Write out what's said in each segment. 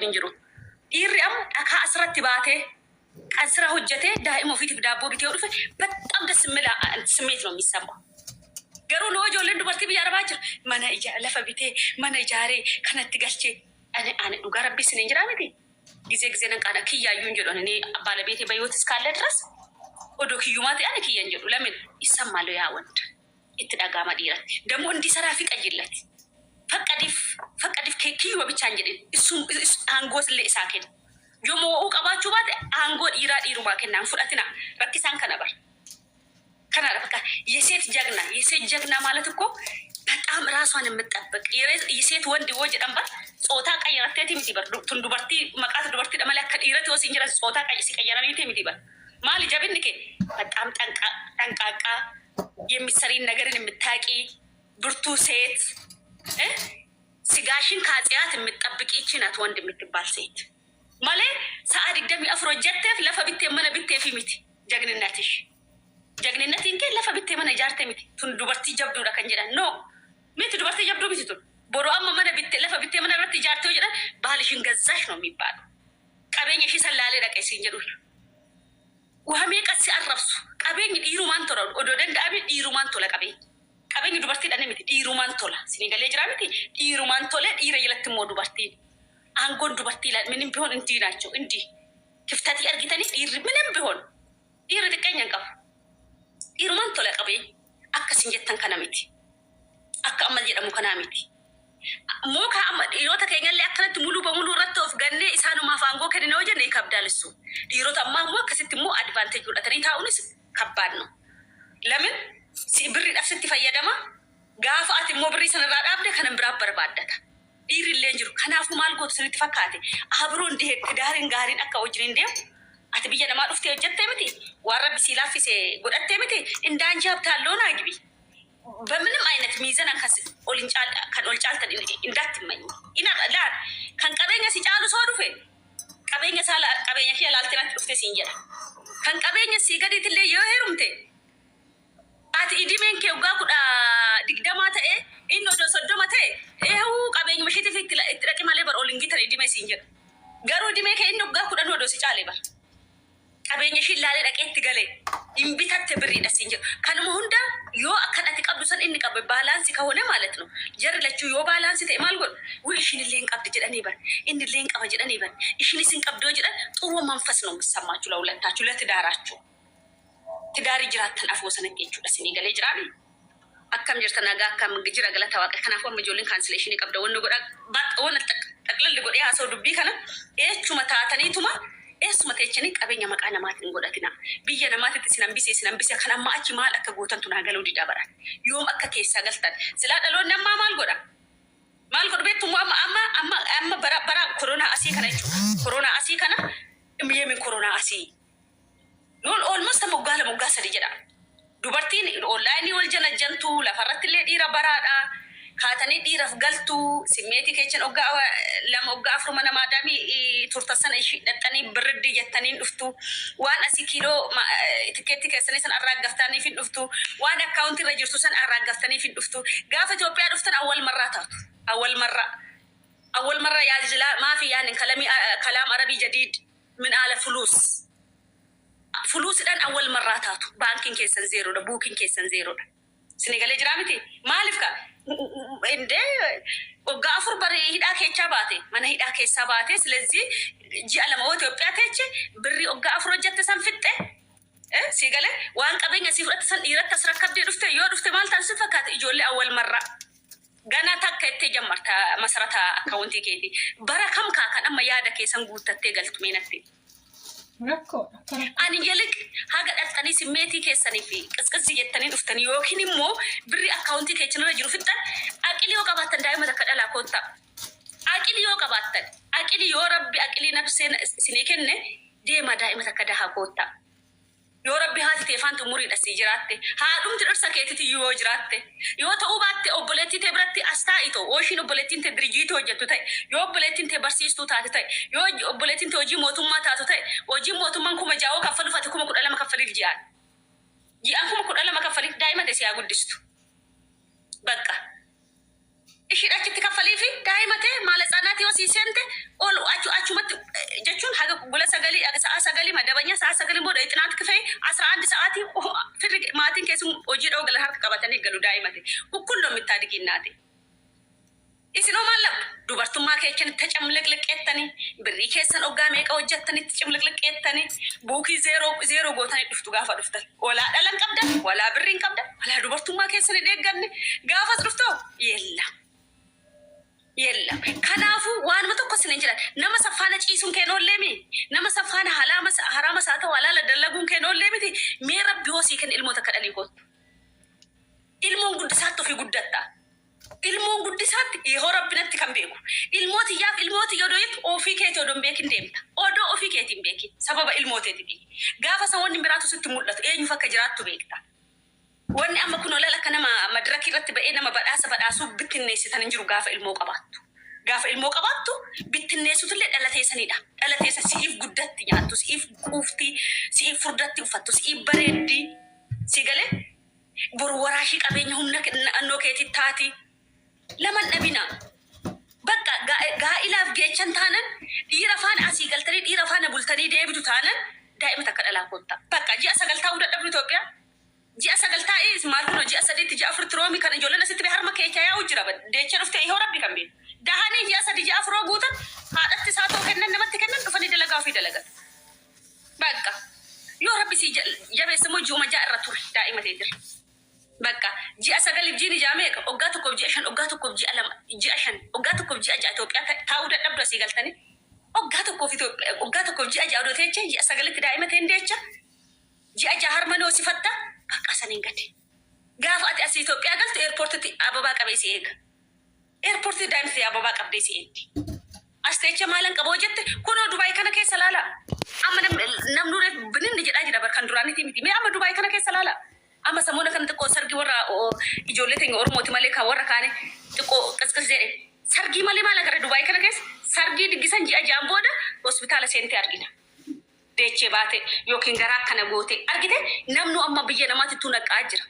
hin jiru. Dhiirri amma dhakaa asirratti baatee ቀን ስራ hojjetee daa'ima ofiitiif daabboo bitee yoo dhufe በጣም ደስ የሚል ስሜት ነው የሚሰማው። Garuu nu ijoolleen dubartii biyya arabaa jira, mana ija lafa bitee, mana ijaaree, kanatti galchee, ani dhugaa Rabbii isin jira miti. ጊዜ ጊዜ nan qaana kiyyaayyuu hin jedhu. Ani ባለቤቴ በህይወት እስካለ ድረስ odoo kiyyumaa ta'e ani kiyya hin jedhu. ለምን ይሰማል? ያ ወንድ itti dhaga'ama dhiiratti. ደግሞ እንዲሰራ ፍቀጂለት፣ ፈቀዲፍ፣ ፈቀዲፍ። Kiyyuma ብቻ hin jedhin, isum aangoo illee isaa kenna. Yoo mo'uu qabaachuu baate, aangoo dhiiraa dhiirumaa kennaan fudhatina. Rakkisaan kana bar kanaadha. በቃ የሴት ጀግና፣ የሴት ጀግና ማለት እኮ በጣም ራሷን የምትጠብቅ የሴት ወንድ yoo jedhan bar ጾታ ቀየረቴeti miti bar. Tun dubartii maqaatu dubartiidha malee akka dhiirati yoo siin jiran ጾታ si qayyaraniiti miti bar. Maali jabinni kee? በጣም ጠንቃቃ፣ የሚሰሪን ነገርን የምታቂ ብርቱ ሴት፣ ስጋሽን ከኃጢአት የምትጠብቂ ይቺ ናት ወንድ የምትባል ሴት malee sa'a 24 hojjetteef lafa bittee mana bitteefi miti ጀግንነትሽ። ጀግንነtiin kee lafa bittee mana ijaarte miti. Tun dubartii jabduudha kan jedhan no miti. Dubartii jabduu miti tun. Boru amma mana bittee, lafa bittee, mana irratti ijaarte yoo jedhan ባልሽን ገዛሽ ነው የሚባለው። Qabeenya ishii sallaalee dhaqe siin jedhu. Waa meeqa si arrabsu. Qabeenyi dhiirumaan tola. Odoo danda'ame dhiirumaan tola qabeenya. Qabeenyi dubartiidhaan miti, dhiirumaan tola. Sinii galee jira miti? Dhiirumaan tole, dhiira jalatti immoo dubartiin. Aangoon dubartii ምንም ቢሆን እንዲህ ናቸው። እንዲህ ክፍተት argitanii dhiirri ምንም ቢሆን dhiirri xiqqeenya hin qabu. Dhiirumaan tola qabeenya. Akkasin jettan kana miti. Akka amma jedhamu kanaa miti. Muka amma dhiirota keenyallee akkanatti ሙሉ በሙሉ irratti of gannee isaanumaaf aangoo kennine yoo jenne kabdaalissu. Dhiirota ammaa immoo akkasitti immoo advantage godhatanii taa'uunis ከባድ ነው. ለምን si birriidhaaf sitti fayyadama. Gaafa ati immoo birrii sanarraa dhaabde kanan biraa barbaaddata. Dhiirri illee hin jiru. Kanaafuu maal gootu sinitti fakkaate? አብሮ እንዲሄድ ትዳርን gaariin akka wajjin hin deemu. Ati biyya namaa dhuftee hojjettee miti. Waan Rabbi sii laaffise godhattee miti. እንዳንቺ ሀብት ያለውን አግቢ። በምንም አይነት ሚዘን kan ol caaltan እንዳትመኝ። Ina laal, kan qabeenya si caalu soo dhufe, qabeenya isaa qabeenya kee laaltee natti dhufte siin jedha. Kan qabeenya sii gadiitillee yoo heerumte, ati idimeen kee waggaa 20 ta'e, inni odoo 30 ta'e, eehuu qabeenyuma isheetiif itti dhaqi malee bar ol hin gitan idimee siin jedha. Garuu idimee kee inni waggaa 10 odoo si caale bar. Qabeenya ishii ilaalee dhaqee itti galee hin bitatte birriidha siin jedhu. Kanuma hunda yoo akkan ati qabdu san inni qabe balance ከሆነ ማለት ነው. Jarri lachuu yoo balance ta'e maal godhu? Wuy, ishiin illee hin qabdi jedhanii bar. Inni illee hin qaba jedhanii bar. Ishiinis hin qabdi yoo jedhan ጥሩ መንፈስ ነው የሚሰማችሁ ለሁለታችሁ ለትዳራችሁ። Tidaarii jiraattan afoo sanatti jechuudha, sinii galee jiraami. Akkam jirta? Nagaa akkam jira? Galata Waaqa. Kanaafuu amma ijoolleen cancellation qabda wanni godha wanna xaqlalli godhee haasa'u dubbii kana eechuma taataniituma eessuma teechanii qabeenya maqaa namaatiin hin godhatina. Biyya namaatitti isin hambise, isin hambise. Kan amma achi maal akka gootantu naa galuu didaa bara. Yoom akka keessaa galtan silaa dhaloonni ammaa maal godha? Maal godhu beektu? Amma amma amma amma bara bara koronaa asii kana jechuudha. Koronaa asii kana yeemin koronaa asii. Yoon almost moggaa 2, moggaa 3 jedha. Dubartiin online wal janajjantu, lafarratti illee dhiira baraadha. Kaatanii dhiiraaf galtu, simmeetii keechan oggaa 2, oggaa 4 mana maadaamii turta sana ishii dhaqxanii birriddii jettanii dhuftu. Waan asii kiiloo tikeettii keessanii san arraaggaftaniif hin dhuftu. Waan akkaawuntii irra jirtu san arraaggaftaniif hin dhuftu. Gaafa Itoophiyaa dhuftan أول مرة taatu. أول مرة. أول مرة يا جلا ما في يعني كلامي كلام عربي جديد من آل فلوس. Fuluusidhaan أول مرة taatu. Baankiin keessan zeeroodha, buukiin keessan zeeroodha. Sinigalee jiraa miti? Maaliif ka indee waggaa 4 bari hidhaa keessaa baate, mana hidhaa keessaa baate. ስለዚህ ji'a 2 yoo Itoophiyaa teeche, birrii waggaa 4 hojjette san fixxe. Si galee? Waan qabeenya sii fudhatte san dhiiratti as rakkabdee dhufte yoo dhufte maal taasisu fakkaate? Ijoollee أول مرة gana takka ittee jammarta masarata akkaawuntii keetii bara kam kaa kan amma yaada keessan guuttattee galtu meenatti. Rakkoodha. Akka rakkoo. Ani yaliq haga dhaqxanii simmeetii keessanii fi qisqisii jettanii dhuftanii yookiin immoo birrii akkaawuntii keessan irra jiru fixxan, aqilii yoo qabaattan daa'ima takka dhalaa koottaa. Aqilii yoo qabaattan, aqilii yoo Rabbi aqilii nafsee isinii kenne, deemaa daa'ima takka dahaa koottaa. Yoo Rabbi haati teefaan umuriidha sii jiraatte, haadhumti dhirsa keetitti yoo jiraatte, yoo ta'uu baatte obboleettii tee biratti as taa'ito. Yoo ishiin obboleettiin tee dirjiitii hojjettu ta'e, yoo obboleettiin tee barsiistuu taate ta'e, yoo obboleettiin tee hojii mootummaa taatu ta'e, hojiin mootummaan 6,000 kaffaluuf ati 12,000 kaffaliif ji'aan. Ji'aan 12,000 kaffaliif, daa'ima tee si haa guddistu. Bakka. Ishiin achitti kaffalii. Maaliif daa'ima ta'e maala tsaanaati yoo sii seente ol achumatti jechuun haga gula sagalii sa'a sagalii madabanya sa'a sagalii booda xinaat kifee 11 sa'aatii firri maatiin keessum hojii dha'uu galan harka qabatanii galu daa'ima ta'e ukkulloo mittaa diginnaate. Isinoo maal labdu? Dubartummaa keessanitti tacamliqliqeettanii, birrii keessan oggaa meeqa hojjettanitti cimliqliqeettanii, buukii zeeroo zeeroo gootanii dhuftu gaafa dhuftan. Walaa dhala hin qabdan, walaa birrii hin qabdan, walaa dubartummaa keessan hin eegganne. Gaafas dhuftoo yella. Yella. Kanaafuu waanuma tokko isin hin jedhan. Nama saffaana ciisuun keen oollee mi? Nama saffaana halaama haraama isaa ta'u halaala dalaguun keen oollee miti? Mee rabbi hoo sii kenne ilmoo takka dhalii koottu. Ilmoon guddisaatti ofii guddatta. Ilmoon guddisaatti yehoo rabbi natti kan beeku. Ilmoo tiyyaaf ilmoo tiyya odoo jettu ofii keetii odoo hin beekin deemta. Odoo ofii keetii hin beekin sababa ilmoo teetitiin. Gaafa san wanni biraatu sitti mul'atu eenyuuf akka jiraattu beekta. Wanni amma kunoo laal akka nama madirakii irratti ba'ee nama badhaasa badhaasuu bittinneessitan hin jiru gaafa ilmoo qabaattu. Gaafa ilmoo qabaattu bittinneessutullee dhala teessanidha. Dhala teessan si'iif guddatti nyaattu, si'iif quufti, si'iif furdatti uffattu, si'iif bareeddi. Si galee? Boru waraashii qabeenya humna naannoo keetii taati. Laman dhabina. Bakka gaa'ilaaf geechan taanan dhiira faana asii galtanii dhiira faana bultanii deebitu taanan daa'ima takka dhalaa kotta. Bakka ji'a 9 taa'uu dadhabdu Itoophiyaa. Ji'a 9 taa'ee maal kunoo ji'a 3tti ji'a 4tti roomi kan ijoolleen asitti bee harma keechaa yaa'u jira. Deechee dhuftee ihoo rabbi kan beeku. Dahanii ji'a 3 ji'a 4 guutan haadhatti isaa ta'u kennan namatti kennan dhufanii dalagaa ofii dalagatu. Bakka yoo rabbi sii jabeesse immoo ji'uma 6 irra ture daa'ima teetirra. Bakka ji'a sagaliif jiini ja'a meeqa? Waggaa tokkoof ji'a 5, waggaa tokkoof ji'a 2, ji'a 5, waggaa tokkoof ji'a 6 Itoophiyaa taa'uu dadhabdu asii galtanii. Waggaa tokkoof Itoophiyaa waggaa tokkoof ji'a 6 odoo teeche ji'a sagalitti daa'ima teen deecha. Ji'a 6 harma ni hoosifatta bakka saniin gadi. Gaafa ati asii Itoophiyaa galtu eerpoortitti ababaa qabee si eega. Airport daa'imti tee ababaa qabdee si eegdi. As teechee maalan qaba hoo jette kunoo Dubaay kana keessa laala. Amma namnuu reef bininni jedhaa jira bar kan duraanitii miti. Mee amma Dubaay kana keessa laala. Amma samoona kana xiqqoo sargi warra ijoollee teenya Oromooti malee kan warra kaane xiqqoo qisqis jedhe. Sargii malee maal agarra Dubaay kana keessa? Sargii diggisan ji'a ja'an booda hospitaala seentee argina. Deechee baate yookiin garaa akkana goote argite namnuu amma biyya namaatittuu naqqa'aa jira.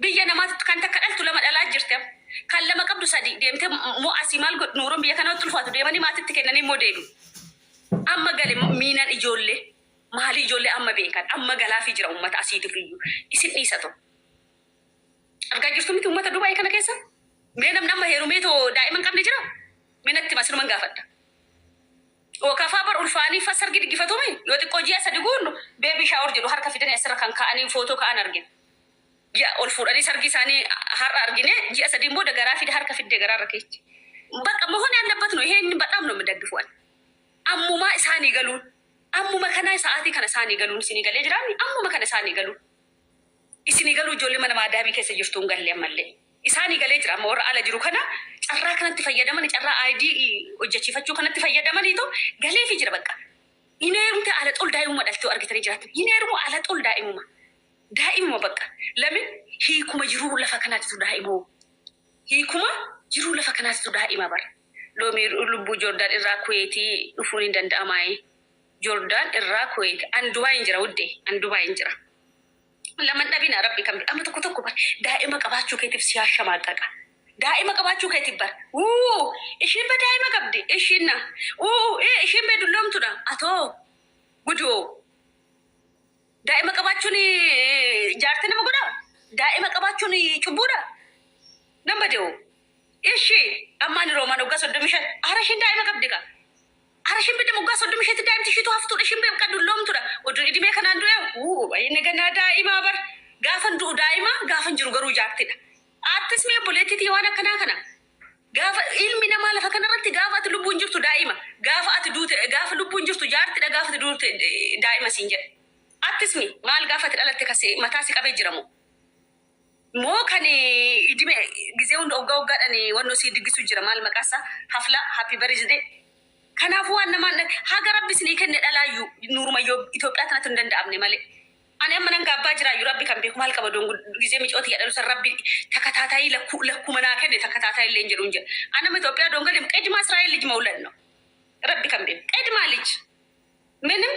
Biyya namaatti kan takka dhaltu lama dhalaa jirti amma. Kan lama qabdu sadi deemtee moo asii maal godhu nuuroon biyya kanatti ulfaatu deemanii maatitti kennanii immoo deebi'u. Amma gale miinaan ijoollee maalii ijoollee amma beekan amma galaafii jira uummata asiitiif iyyuu isin dhiisa too. Argaa jirtu miti uummata Dubaay kana keessa? Mee namni amma heerumee too daa'ima hin qabne jira? Mee natti hima sinuman gaafadha. Okafaa bar ulfaanii fa sargi diggifatumi yoo xiqqoo ji'a sadi guunnu baby shower jedhu harka fidanii asirra kan kaa'anii footoo ka'an argina. Ji'a ol fuudhanii sargii isaanii har'a argine ji'a sadiin booda garaa fide harka fiddee garaarra keechi. Bakka መሆን ያለበት ነው። ይሄን በጣም ነው የምደግፈው። Ammumaa isaanii galuun ammuma kana sa'aatii kana isaanii galuun isinii galee jiraanni ammuma kana isaanii galuun isinii galuu ijoollee mana maadaamii keessa jirtu hin galle ammallee. Isaanii galee jira amma warra ala jiru kana carraa kanatti fayyadaman carraa ID hojjechiifachuu kanatti fayyadamaniitu galeefii jira bakka. Hin heerumte ala xol daa'imuma dhaltee argitanii jiraattu. Hin heerumu ala xol daa'imuma. Daa'imuma bakka. Lamin hiikuma jiruu lafa kanaatitu daa'imoo. Hiikuma jiruu lafa kanaatitu daa'ima bara. Loomii lubbuu Joordaan irraa Kuweetii dhufuun hin danda'amaayee. Joordaan irraa Kuweet. An Dubaayin jira wuddee. An Dubaayin jira. Laman dhabina rabbi kan amma tokko tokko bar daa'ima qabaachuu keetiif si shamaaqaqa. Daa'ima qabaachuu keetiif bar uu ishiin be daa'ima qabdi ishiin na uu ee ishiin be dulloomtudha atoo gudoo daa'ima qabaachuun jaartii nama godha daa'ima qabaachuun cubbuudha nan bade'u ishi amma ani roomaan waggaa 35 ara ishiin daa'ima qabdi kaa Ara ishiin bidda moggaa 35tti daa'imti ishiitu haftuudha ishiin beekaa dulloomtuudha. Oduu idimee kanaan du'e wuu baay'inni ganaa daa'imaa bar gaafan du'u daa'imaa gaafan jiru garuu jaartidha. Attis mee obboleettiitii waan akkanaa kana gaafa ilmi namaa lafa kanarratti gaafa ati lubbuun jirtu daa'ima gaafa ati duute gaafa lubbuun jirtu jaartidha gaafa ati duute daa'ima siin jedha. Attis mi maal gaafa ati dhalatte kasi mataa si qabee jira moo? Moo kan idime gizee hunda oggaa oggaadhaan wannoo sii diggisu jira maal maqaa isaa hafla happy birthday kanaafuu waan namaan haga rabbi isinii kenne dhalaayyuu nuurumayyoo Itoophiyaa tanatti hin danda'amne malee ani amma nan gaabbaa jiraayyuu rabbi kan beeku maal qaba doon gizee micooti jedhalu san rabbi takataataayii lakkuu lakkuma naa kenne takataataayii illee hin jedhu hin jedhu ani amma Itoophiyaa doon galim qedmaa Israa'el lij mawlan ነው rabbi kan beeku qedmaa lij ምንም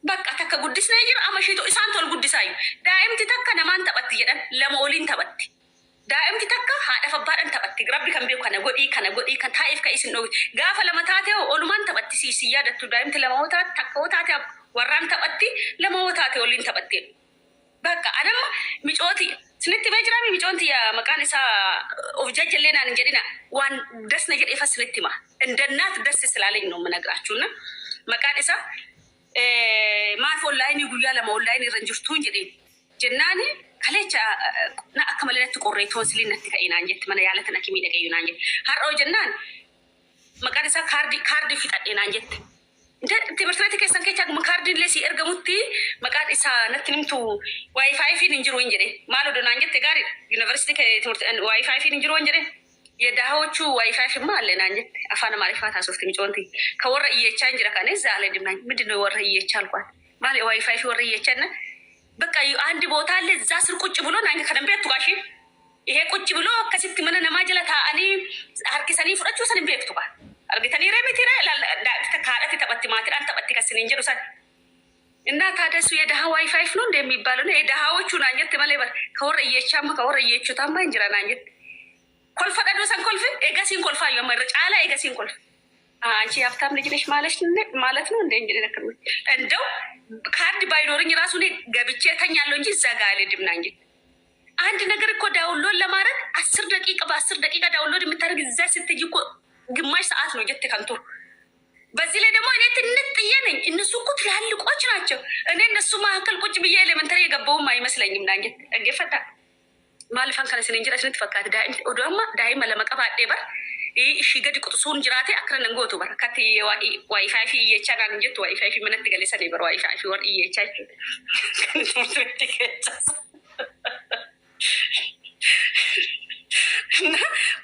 Bakka takka guddisnee jira amma ishiitu isaantu ol guddisaayyu. Daa'imti takka namaan taphatti jedhan lama oliin taphatti. Daa'imti takka haadhaaf abbaadhaan taphatti. Rabbi kan beeku kana godhii kana godhii kan taa'eef kan isin dhoowwi. Gaafa lama taate olumaan taphatti si yaadattu. Daa'imti lama hoo taate, takka hoo taate warraan taphatti, lama hoo taate waliin taphatti. Bakka anamma micooti sinitti himee jiraami. Micoonti maqaan isaa of jajjallee naan hin jedhina, waan dasna jedheefa sinitti hima. እንደናት ደስ ስላለኝ ነው የምነግራችሁ። እና maqaan isaa maaf onlaayinii guyyaa 2 onlaayinii irra hin jirtuun jedheen jennaani, kalecha na akka malee natti qorree toonsiliin natti ka'e naan jetti, mana yaalatan akimii dhaqeeyyu naan jette. Har'oo jennaan maqaan isaa kaardii fixadhe naan jette. ትምህርት ቤት keessan keessa akkuma kaardiin illee si ergamutti maqaan isaa natti nimtu WiFiin hin jiru hin jedhe. Maal odoo naan jette gaariidha. Yuunivarsiitii WiFiin hin jiru hin jedhe. የድሃዎቹ ዋይፋይማ አለ naan jette. Afaan Amaariffaa taasofti micoonti. Ka warra iyyechaa hin jira kanes zaale dimnaan ምንድን ነው warra iyyechaa አልኳት። Maali WiFi warra iyyechaa እና በቃ አንድ ቦታ አለ እዛ ስር ቁጭ ብሎ naan kanan beektu gaashee ይሄ ቁጭ ብሎ akkasitti mana namaa jala taa'anii harkisanii fudhachuu san hin beektu kaa. Argitanii ree miti ree haadhatti taphatti, maatiidhaan taphatti kan isiniin jedhu san. እና ታዲያ እሱ የድሃ ዋይፋይ ነው እንደሚባለው ነው የድሃዎቹ naan jette malee bara ka warra iyyeechaa ka warra iyyeechotaamma hin jira naan jette. Kolfa dhadhuu san kolfe, eegasiin kolfaayyuu amma irra caalaa eegasiin kolfe. አንቺ የሀብታም ልጅ ነሽ ማለት ነው እንደ እንግዲህ እንደው ካርድ ባይኖረኝ ራሱ እኔ ገብቼ እተኛለሁ እንጂ እዛ ጋ አልሄድም ና እንጂ። አንድ ነገር እኮ download ለማድረግ 10 ደቂቃ፣ በ10 ደቂቃ download የምታደርግ እዛ ስትሄጂ እኮ ግማሽ ሰዓት ነው ጀት ከንቱ። በዚህ ላይ ደግሞ እኔ ትንጥዬ ነኝ፣ እነሱ እኮ ትላልቆች ናቸው። እኔ እነሱ መካከል ቁጭ ብዬ elementary የገባውም አይመስለኝም ና እንጂ dhaggeeffadha. Maaliifan kana isin jira isinitti fakkaate? Daa'imti oduu amma daa'ima lama qabaadhee bar ishii gadi quxisuun jiraate akkana nan gootu bara akkatti WiFi fi iyyechaa naan hin jettu. WiFi fi manatti galeessanii bara WiFi fi warra iyyechaa jechuudha. Kan ትምህርት ቤት keessa.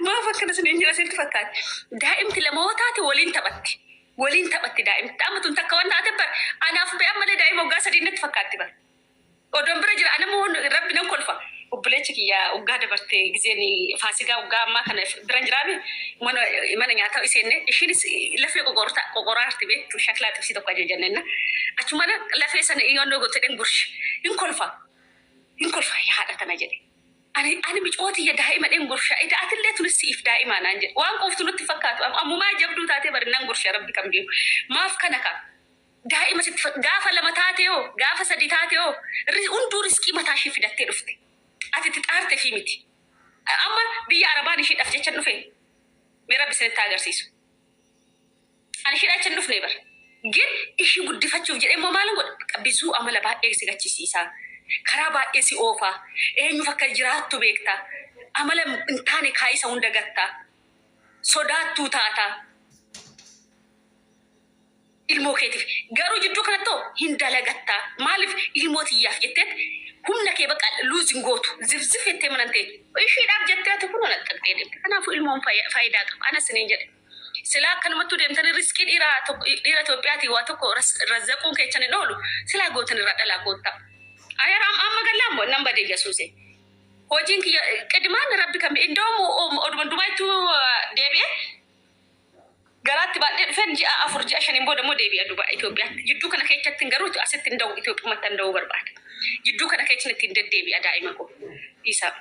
Maaf akkana isin jira isinitti fakkaate? Daa'imti lama hoo taate waliin taphatti. Waliin taphatti daa'imti. Amma tun takka waan taate bar anaaf ba'e ammallee daa'ima waggaa 3 natti fakkaatti bar. Odoon bira jira anammoo rabbi nan kolfa. Obboleechi kiyya waggaa dabarte gizeen faasigaa waggaa ammaa kana bira jiraame mana nyaataa iseenne, ishiinis lafee qoqoraarti beektu, shaklaa xibsii tokko ajajannenna. Achuma lafee sana yoonnoo goote dhen gurshi hin kolfa. Hin kolfa haadha tana jedhe. Ani micootiyya daa'ima dhen gursha. Ida atillee tunis siif daa'ima naan jedhe. Waan quuftu nutti fakkaatu. Ammumaa jabduu taatee bari nan gursha, rabbi kan beeku. Maaf kana kaa? Daa'ima sitti gaafa lama taate hoo, gaafa sadi taate hoo, hunduu riskii mataa ishee fidattee dhufte. Ati itti xaarte fi miti. Amma biyya Arabaan isheedhaaf jecha dhufe. Mee rabbi isinitti agarsiisu. Ani isheedhaa jecha hin dhufne bara. ግን ishii guddifachuuf jedhee immoo maal godha? Bizuu amala baay'ee si gachisiisa. Karaa baay'ee si oofa. Eenyuuf akka jiraattu beekta. Amala hin taane kaayisa hunda gatta. Sodaattuu taata. Ilmoo keetiif. Garuu jidduu kanatti hoo hin dalagatta. Maaliif? Ilmoo tiyyaaf jetteet humna kee bakka lose hin gootu. Zifzif jettee mana hin teenye. Ishiidhaaf jettee ati kun naxxaqxee deemte. Kanaafuu ilmoon faayidaa qaba. Anas isiniin jedhe. Silaa akkanumattuu deemtanii riskii dhiira Itoophiyaatiin waa tokko razzaquun keessan hin oolu. Silaa gootan irraa dhalaa koottaa. Ayara amma gallaan moo nan bade Yesuuse. Hojiin kiyya qidmaan rabbi kan indoomu oduma Dubaayittuu deebi'ee garaatti baadhee dhufeen ji'a 4, ji'a 5n booda immoo deebi'a Dubaay Itoophiyaatti. Jidduu kana keessatti garuu asitti hin da'u, Itoophiyumatti hin da'uu barbaada. Jidduu kana keessatti ittiin deddeebi'a daa'ima koo. Dhiisaa.